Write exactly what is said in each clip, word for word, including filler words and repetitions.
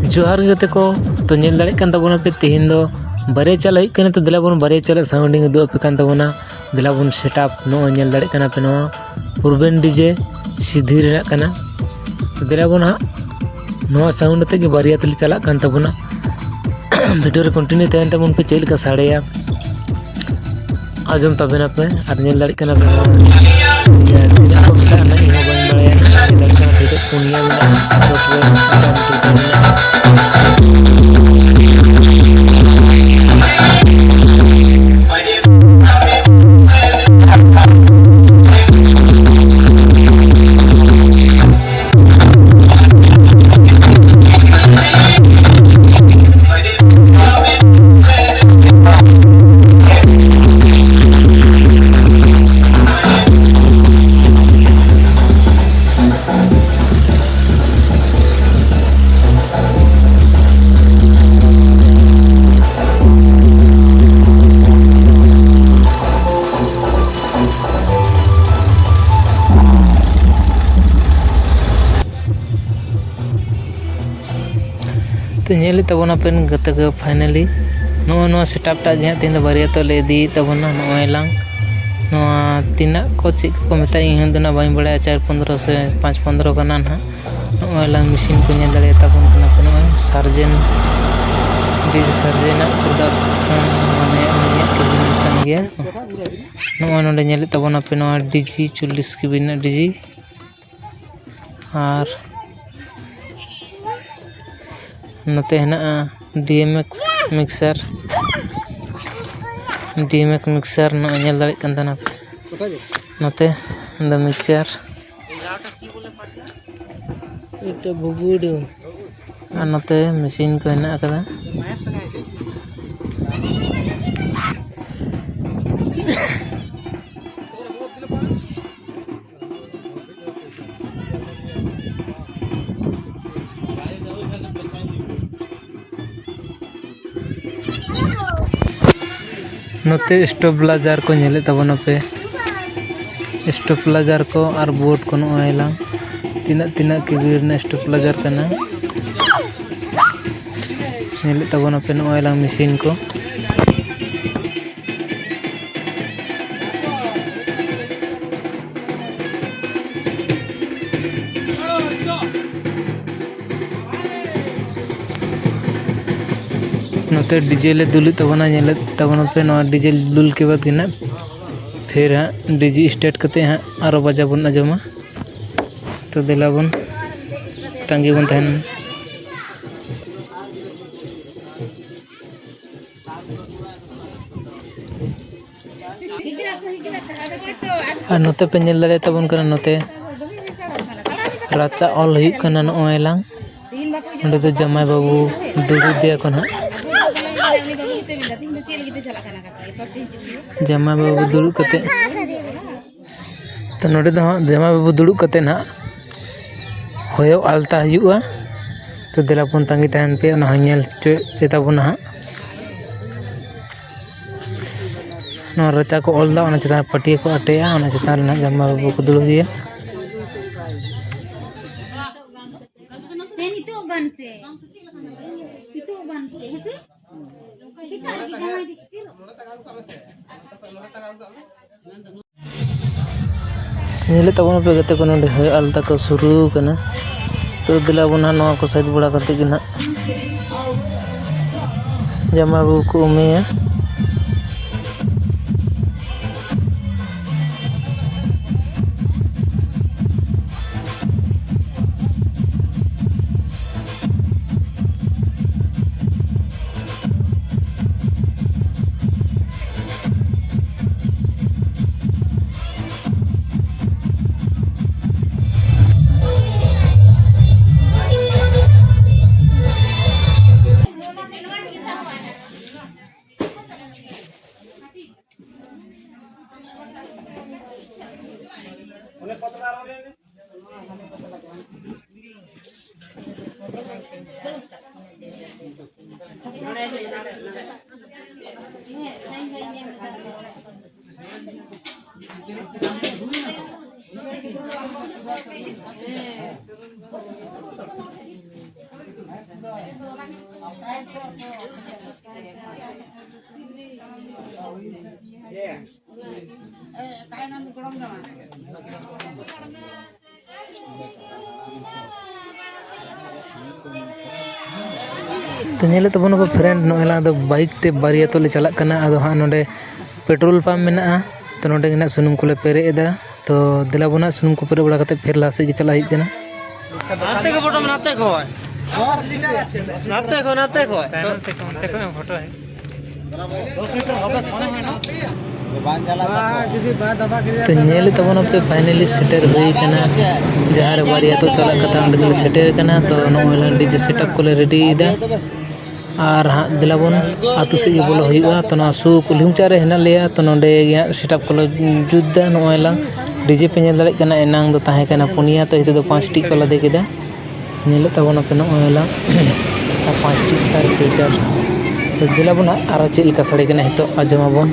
ᱡᱚᱦᱟᱨ ᱜᱮ ᱜᱟᱛᱮ ᱠᱚ᱾ ᱛᱚ, ᱧᱮᱞ ᱫᱟᱲᱮᱭᱟᱜ ᱠᱟᱱ ᱛᱟᱵᱚᱱᱟ ᱯᱮ, ᱛᱮᱦᱮᱧ ᱫᱚ ᱵᱟᱨᱭᱟ ᱪᱟᱞ ᱦᱩᱭᱩᱜ ᱠᱟᱱᱟ᱾ ᱛᱚ ᱫᱮᱞᱟ ᱵᱚᱱ ᱵᱟᱨᱭᱟ ᱪᱟᱞᱟᱜ sounding ᱩᱫᱩᱜ ᱟᱯᱮ ᱠᱟᱱ ᱛᱟᱵᱚᱱᱟ᱾ ᱫᱮᱞᱟ ᱵᱚᱱ setup᱾ ᱱᱚᱜᱼᱚᱭ ᱧᱮᱞ ᱫᱟᱲᱮᱭᱟᱜ ᱠᱟᱱᱟ ᱯᱮ, ᱱᱚᱣᱟ ᱯᱩᱨᱵᱮᱱ DJ ᱥᱤᱫᱷᱤ ᱨᱮᱱᱟᱜ ᱠᱟᱱᱟ᱾ ᱛᱚ ᱫᱮᱞᱟ ᱵᱚᱱ ᱦᱟᱸᱜ ᱱᱚᱣᱟ sound ᱟᱛᱮ ᱜᱮ ᱵᱟᱨᱭᱟ ᱛᱮᱞᱮ ᱪᱟᱞᱟᱜ ᱠᱟᱱ ᱛᱟᱵᱚᱱᱟ᱾ ᱵᱷᱤᱰᱤᱭᱳ ᱨᱮ continue ᱛᱟᱦᱮᱱ ᱛᱟᱵᱚᱱ ᱯᱮ, ᱪᱮᱫ ᱞᱮᱠᱟ ᱥᱟᱰᱮᱭᱟ᱾ ᱟᱸᱡᱚᱢ ᱛᱟᱵᱮᱱᱟᱯᱮ ᱟᱨ ᱧᱮᱞ ᱫᱟᱲᱮᱭᱟᱜ ᱠᱟᱱᱟ ᱯᱮ ᱱᱚᱣᱟ ᱤᱭᱟᱹ ᱛᱤᱱᱟᱹᱜ ᱠᱚ ᱢᱮᱛᱟᱜᱼᱟ, ᱤᱧ ᱦᱚᱸ ᱵᱟᱹᱧ ᱵᱟᱲᱟᱭᱟ᱾ ᱧᱮᱞ ᱫᱟᱲᱮᱭᱟᱜ ᱠᱟᱱᱟ ᱯᱮ, ᱯᱩᱱᱭᱟᱹ ᱢᱮᱱᱟᱜᱼᱟ, ᱪᱚᱴ ᱨᱮ ᱢᱤᱫᱴᱟᱝ ᱴᱩᱴᱟᱹ ᱢᱮᱱᱟᱜᱼᱟ᱾ ᱛᱚ ᱧᱮᱞᱮᱫ ᱛᱟᱵᱚᱱᱟᱯᱮ ᱜᱟᱛᱮ ᱠᱚ, finally ᱱᱚᱜᱼᱚᱭ ᱱᱚᱣᱟ setup ᱴᱟᱜ ᱜᱮ ᱦᱟᱸᱜ ᱛᱮᱦᱮᱧ ᱫᱚ ᱵᱟᱨᱭᱟ ᱛᱚᱞᱮ ᱤᱫᱤᱭᱮᱫ ᱛᱟᱵᱚᱱᱟ᱾ ᱱᱚᱜᱼᱚᱭ ᱞᱟᱝ ᱱᱚᱣᱟ ᱛᱤᱱᱟᱹᱜ ᱠᱚ ᱪᱮᱫ ᱠᱚᱠᱚ ᱢᱮᱛᱟᱜᱼᱟ, ᱤᱧ ᱦᱚᱸ ᱫᱚ ᱱᱟᱜ ᱵᱟᱹᱧ ᱵᱟᱲᱟᱭᱟ, ᱪᱟᱨ ᱯᱚᱱᱫᱽᱨᱚ ᱥᱮ ᱯᱟᱸᱪ ᱯᱚᱱᱫᱽᱨᱚ ᱠᱟᱱᱟ ᱱᱟᱦᱟᱜ᱾ ᱱᱚᱜᱼᱚᱭ ᱞᱟᱝ ᱢᱮᱥᱤᱱ ᱠᱚ ᱧᱮᱞ ᱫᱟᱲᱮᱭᱟᱜ ᱛᱟᱵᱚᱱ ᱠᱟᱱᱟ ᱯᱮ, ᱱᱚᱜᱼᱚᱭ surgeon, DJ surgeon ᱟᱜ production, ᱢᱟᱱᱮ ᱩᱱᱤᱭᱟᱜ cabinet ᱠᱟᱱ ᱜᱮᱭᱟ᱾ ᱱᱚᱜᱼᱚᱭ ᱱᱚᱰᱮ ᱧᱮᱞᱮᱫ ᱛᱟᱵᱚᱱᱟᱯᱮ ᱱᱚᱣᱟ DJ ᱪᱚᱞᱞᱤᱥ ᱠᱮᱵᱤ ᱨᱮᱱᱟᱜ DJ᱾ ᱟᱨ ᱱᱚᱛᱮ ᱦᱮᱱᱟᱜᱼᱟ DMX mixer, DMX mixer ᱱᱚᱜᱼᱚᱭ ᱧᱮᱞ ᱫᱟᱲᱮᱭᱟᱜ ᱠᱟᱱ ᱛᱟᱦᱮᱱᱟ᱾ ᱱᱚᱛᱮ ᱫᱚ mixer᱾ ᱮᱴᱟ ᱵᱷᱩᱜᱩᱰᱩ᱾ ᱟᱨ ᱱᱚᱛᱮ ᱢᱮᱥᱤᱱ ᱠᱚ ᱦᱮᱱᱟᱜ ᱟᱠᱟᱫᱟ᱾ ᱱᱚᱛᱮ stabilizer ᱠᱚ ᱧᱮᱞᱮᱫ ᱛᱟᱵᱚᱱᱟᱯᱮ, stabilizer ᱠᱚ ᱟᱨ board ᱠᱚ᱾ ᱱᱚᱜᱼᱚᱭ ᱞᱟᱝ ᱛᱤᱱᱟᱹᱜ ᱛᱤᱱᱟᱹᱜ ᱠᱮᱵᱤ ᱨᱮᱱᱟᱜ stabilizer ᱠᱟᱱᱟ᱾ ᱧᱮᱞᱮᱫ ᱛᱟᱵᱚᱱᱟᱯᱮ ᱱᱚᱜᱼᱚᱭ ᱞᱟᱝ ᱢᱮᱥᱤᱱ ᱠᱚ᱾ ᱱᱚᱛᱮ ᱰᱤᱡᱮ ᱞᱮ ᱫᱩᱞᱮᱫ ᱛᱟᱵᱚᱱᱟ, ᱧᱮᱞᱮᱫ ᱛᱟᱵᱚᱱᱟᱯᱮ ᱱᱚᱣᱟ ᱰᱤᱡᱮ ᱫᱩᱞ ᱠᱮ ᱵᱟᱫᱽ ᱜᱮ ᱱᱟᱜ ᱯᱷᱤᱨ ᱦᱟᱸᱜ ᱰᱤᱡᱮ ᱥᱴᱟᱨᱴ ᱠᱟᱛᱮ ᱦᱟᱸᱜ ᱟᱨᱚ ᱵᱟᱡᱟᱣ ᱵᱚᱱ ᱟᱸᱡᱚᱢᱟ᱾ ᱛᱚ ᱫᱮᱞᱟ ᱵᱚᱱ ᱛᱟᱺᱜᱤ ᱵᱚᱱ ᱛᱟᱦᱮᱱ᱾ ᱟᱨ ᱱᱚᱛᱮ ᱯᱮ ᱧᱮᱞ ᱫᱟᱲᱮᱭᱟᱜ ᱛᱟᱵᱚᱱ ᱠᱟᱱᱟ, ᱱᱚᱛᱮ ᱨᱟᱪᱟ ᱚᱞ ᱦᱩᱭᱩᱜ ᱠᱟᱱᱟ ᱱᱚᱜᱼᱚᱭ ᱞᱟᱝ᱾ ᱚᱸᱰᱮ ᱫᱚ ᱡᱟᱢᱟᱭ ᱵᱟᱹᱵᱩ ᱫᱩᱲᱩᱵ ᱫᱮᱭᱟ ᱠᱚ ᱱᱟᱦᱟᱜ᱾ ᱡᱟᱢᱟᱭ ᱵᱟᱹᱵᱩ ᱫᱩᱲᱩᱵ ᱠᱟᱛᱮ, ᱛᱚ ᱱᱚᱰᱮ ᱫᱚ ᱦᱟᱸᱜ ᱡᱟᱢᱟᱭ ᱵᱟᱹᱵᱩ ᱫᱩᱲᱩᱵ ᱠᱟᱛᱮ ᱱᱟᱦᱟᱜ ᱦᱚᱭᱚ ᱟᱞᱛᱟ ᱦᱩᱭᱩᱜᱼᱟ᱾ ᱛᱚ ᱫᱮᱞᱟ ᱵᱚᱱ ᱛᱟᱺᱜᱤ ᱛᱟᱦᱮᱱ ᱯᱮ, ᱚᱱᱟ ᱦᱚᱸ ᱧᱮᱞ ᱦᱚᱪᱚᱭ ᱯᱮ ᱛᱟᱵᱚᱱᱟ ᱦᱟᱸᱜ᱾ ᱱᱚᱣᱟ ᱨᱟᱪᱟ ᱠᱚ ᱚᱞ ᱮᱫᱟ, ᱚᱱᱟ ᱪᱮᱛᱟᱱ ᱨᱮ ᱯᱟᱹᱴᱭᱟᱹ ᱠᱚ ᱟᱴᱮᱜᱼᱟ, ᱚᱱᱟ ᱪᱮᱛᱟᱱ ᱨᱮ ᱱᱟᱦᱟᱜ ᱡᱟᱢᱟᱭ ᱵᱟᱹᱵᱩ ᱠᱚ ᱫᱩᱲᱩᱵ ᱜᱮᱭᱟ᱾ ᱦᱮᱸ, ᱱᱤᱛᱚᱜ ᱜᱟᱱ ᱯᱮ, ᱱᱤᱛᱚᱜ ᱜᱟᱱ ᱯᱮ, ᱦᱮᱸ ᱥᱮ? ᱥᱮᱛᱟᱜ ᱨᱮᱜᱮ ᱡᱟᱶᱟᱭ ᱫᱚ ᱥᱮᱴᱮᱨᱚᱜ ᱠᱟᱱᱟ᱾ ᱧᱮᱞᱮᱫ ᱛᱟᱵᱚᱱ ᱯᱮ ᱜᱟᱛᱮ ᱠᱚ, ᱱᱚᱰᱮ ᱦᱚᱭᱚ ᱟᱞᱛᱟ ᱠᱚ ᱥᱩᱨᱩ ᱠᱟᱱᱟ᱾ ᱛᱚ ᱫᱮᱞᱟ ᱵᱚᱱ ᱱᱟᱦᱟᱜ ᱱᱚᱣᱟ ᱠᱚ ᱥᱟᱹᱛ ᱵᱟᱲᱟ ᱠᱟᱛᱮ ᱜᱮ ᱱᱟᱦᱟᱜ ᱡᱟᱢᱟᱭ ᱵᱟᱹᱵᱩ ᱠᱚ ᱩᱢᱮᱭᱟ᱾ ᱛᱚ, ᱧᱮᱞᱮᱫ ᱛᱟᱵᱚᱱᱟᱯᱮ friend, ᱱᱚᱜᱼᱚᱭ ᱞᱟᱝ ᱟᱫᱚ bike ᱛᱮ ᱵᱟᱨᱭᱟᱛᱚᱜ ᱞᱮ ᱪᱟᱞᱟᱜ ᱠᱟᱱᱟ᱾ ᱟᱫᱚ ᱦᱟᱸᱜ ᱱᱚᱰᱮ petrol pump ᱢᱮᱱᱟᱜᱼᱟ, ᱛᱚ ᱱᱚᱰᱮ ᱜᱮ ᱱᱟᱜ ᱥᱩᱱᱩᱢ ᱠᱚᱞᱮ ᱯᱮᱨᱮᱡ ᱮᱫᱟ᱾ ᱛᱚ ᱫᱮᱞᱟ ᱵᱚᱱ ᱱᱟᱜ ᱥᱩᱱᱩᱢ ᱠᱚ ᱯᱮᱨᱮᱡ ᱵᱟᱲᱟ ᱠᱟᱛᱮ ᱯᱷᱤᱨ ᱞᱟᱦᱟ ᱥᱮᱫ ᱜᱮ ᱪᱟᱞᱟᱜ ᱦᱩᱭᱩᱜ ᱠᱟᱱᱟ᱾ ᱱᱟᱛᱮ ᱠᱷᱚᱱ ᱯᱷᱳᱴᱳ ᱢᱮ, ᱱᱟᱛᱮ ᱠᱷᱚᱱ᱾ ᱱᱟᱛᱮ ᱠᱷᱚᱱ, ᱱᱟᱛᱮ ᱠᱷᱚᱱ᱾ ᱛᱟᱭᱱᱚᱢ ᱥᱮᱫ ᱠᱷᱚᱱ, ᱱᱟᱛᱮ ᱠᱷᱚᱱ ᱯᱷᱳᱴᱳ ᱦᱮᱸ᱾ ᱛᱚ ᱧᱮᱞᱮᱫ ᱛᱟᱵᱚᱱᱟᱯᱮ, finally ᱥᱮᱴᱮᱨ ᱦᱩᱭ ᱠᱟᱱᱟ ᱡᱟᱦᱟᱸ ᱨᱮ ᱵᱟᱨᱭᱟᱛᱚᱜ ᱪᱟᱞᱟᱜ ᱠᱟᱛᱷᱟ, ᱚᱸᱰᱮ ᱜᱮᱞᱮ ᱥᱮᱴᱮᱨ ᱠᱟᱱᱟ᱾ ᱛᱚ ᱱᱚᱜᱼᱚᱭ ᱞᱟᱝ DJ setup ᱠᱚᱞᱮ ready ᱭᱮᱫᱟ᱾ ᱟᱨ ᱦᱟᱸᱜ ᱫᱮᱞᱟ ᱵᱚᱱ ᱟᱹᱛᱩ ᱥᱮᱫ ᱜᱮ ᱵᱚᱞᱚ ᱦᱩᱭᱩᱜᱼᱟ᱾ ᱛᱚ ᱱᱚᱣᱟ ᱥᱩ ᱠᱩᱞᱦᱤ ᱢᱩᱪᱟᱹᱫ ᱨᱮ ᱦᱮᱱᱟᱜ ᱞᱮᱭᱟ, ᱛᱚ ᱱᱚᱸᱰᱮ ᱜᱮ ᱦᱟᱸᱜ setup ᱠᱚᱞᱮ ᱡᱩᱛ ᱫᱟ᱾ ᱱᱚᱜᱼᱚᱭ ᱞᱟᱝ DJ ᱯᱮ ᱧᱮᱞ ᱫᱟᱲᱮᱭᱟᱜ ᱠᱟᱱᱟ, ᱮᱱᱟᱝ ᱫᱚ ᱛᱟᱦᱮᱸ ᱠᱟᱱᱟ ᱯᱩᱱᱭᱟ, ᱛᱚ ᱱᱤᱛᱚᱜ ᱫᱚ ᱯᱟᱸᱪᱴᱤ ᱠᱚ ᱞᱟᱫᱮ ᱠᱮᱫᱟ᱾ ᱧᱮᱞᱮᱫ ᱛᱟᱵᱚᱱᱟᱯᱮ ᱱᱚᱜᱼᱚᱭ ᱞᱟᱝ ᱟᱨ ᱯᱟᱸᱪᱴᱤ star filter᱾ ᱛᱚ ᱫᱮᱞᱟ ᱵᱚᱱ ᱦᱟᱸᱜ ᱟᱨᱚ ᱪᱮᱫ ᱞᱮᱠᱟ ᱥᱟᱰᱮ ᱠᱟᱱᱟ ᱱᱤᱛᱚᱜ ᱟᱸᱡᱚᱢ ᱟᱵᱚᱱ᱾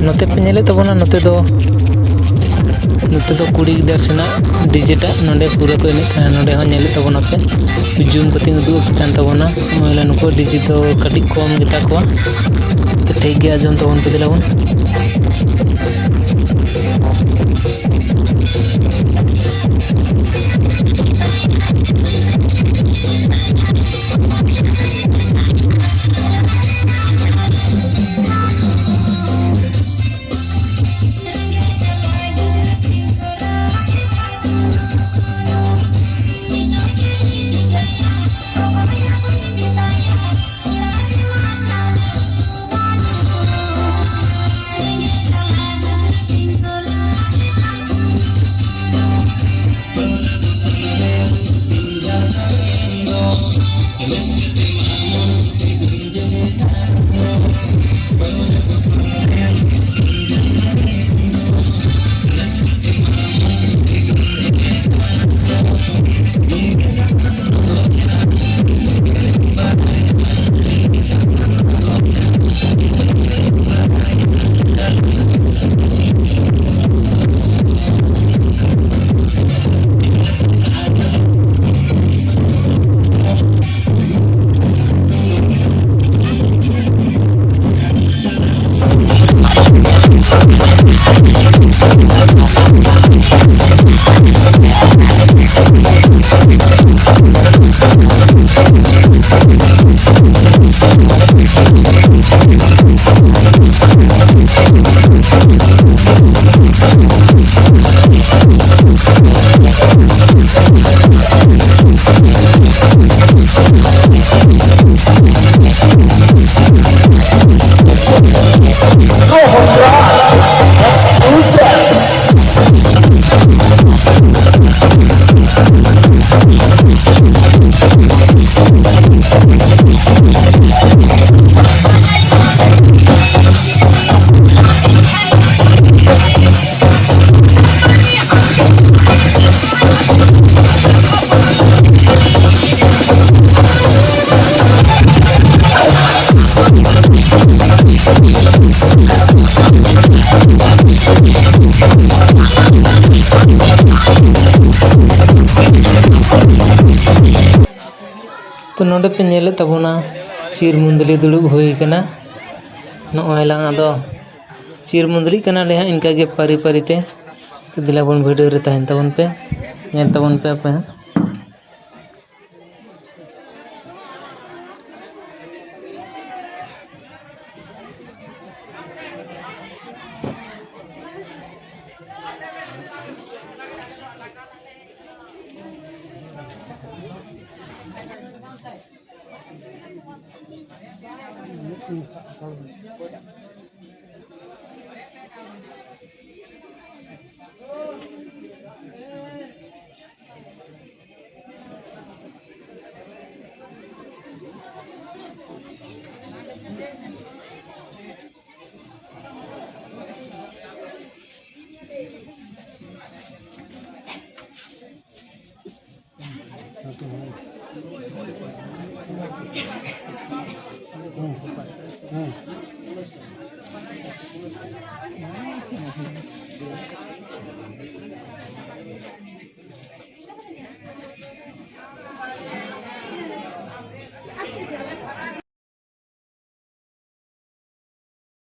ᱱᱚᱛᱮ ᱯᱮ ᱧᱮᱞᱮᱫ ᱛᱟᱵᱚᱱᱟ, ᱱᱚᱛᱮ ᱫᱚ, ᱱᱚᱛᱮ ᱫᱚ ᱠᱩᱲᱤ ᱜᱤᱫᱟᱹᱨ ᱥᱮᱱᱟᱜ DJ ᱴᱟᱜ ᱱᱚᱰᱮ ᱯᱩᱨᱟᱹ ᱠᱚ ᱮᱱᱮᱡ ᱠᱟᱱᱟ᱾ ᱱᱚᱰᱮ ᱦᱚᱸ ᱧᱮᱞᱮᱫ ᱛᱟᱵᱚᱱᱟᱯᱮ, ᱡᱩᱢ ᱠᱟᱛᱮᱧ ᱩᱫᱩᱜ ᱟᱯᱮ ᱠᱟᱱ ᱛᱟᱵᱚᱱᱟ᱾ ᱱᱚᱜᱼᱚᱭ ᱱᱩᱠᱩ DJ ᱫᱚ ᱠᱟᱹᱴᱤᱡ ᱠᱚᱢ ᱜᱮᱛᱟ ᱠᱚᱣᱟ᱾ ᱴᱷᱤᱠ ᱜᱮᱭᱟ, ᱟᱸᱡᱚᱢ ᱛᱟᱵᱚᱱ ᱯᱮ, ᱫᱮᱞᱟ ᱵᱚᱱ᱾ ᱛᱚ ᱱᱚᱰᱮ ᱯᱮ ᱧᱮᱞᱮᱫ ᱛᱟᱵᱚᱱᱟ, ᱪᱤᱨ ᱢᱩᱸᱫᱽᱞᱤ ᱫᱩᱲᱩᱵ ᱦᱩᱭ ᱠᱟᱱᱟ᱾ ᱱᱚᱜᱼᱚᱭ ᱞᱟᱝ ᱟᱫᱚ ᱪᱤᱨ ᱢᱩᱸᱫᱽᱞᱤᱜ ᱠᱟᱱᱟᱞᱮ ᱦᱟᱸᱜ ᱤᱱᱠᱟᱹ ᱜᱮ ᱯᱟᱹᱨᱤ ᱯᱟᱹᱨᱤ ᱛᱮ᱾ ᱫᱮᱞᱟ ᱵᱚᱱ video ᱨᱮ ᱛᱟᱦᱮᱱ ᱛᱟᱵᱚᱱ ᱯᱮ, ᱧᱮᱞ ᱛᱟᱵᱚᱱ ᱯᱮ ᱟᱯᱮ ᱦᱚᱸ᱾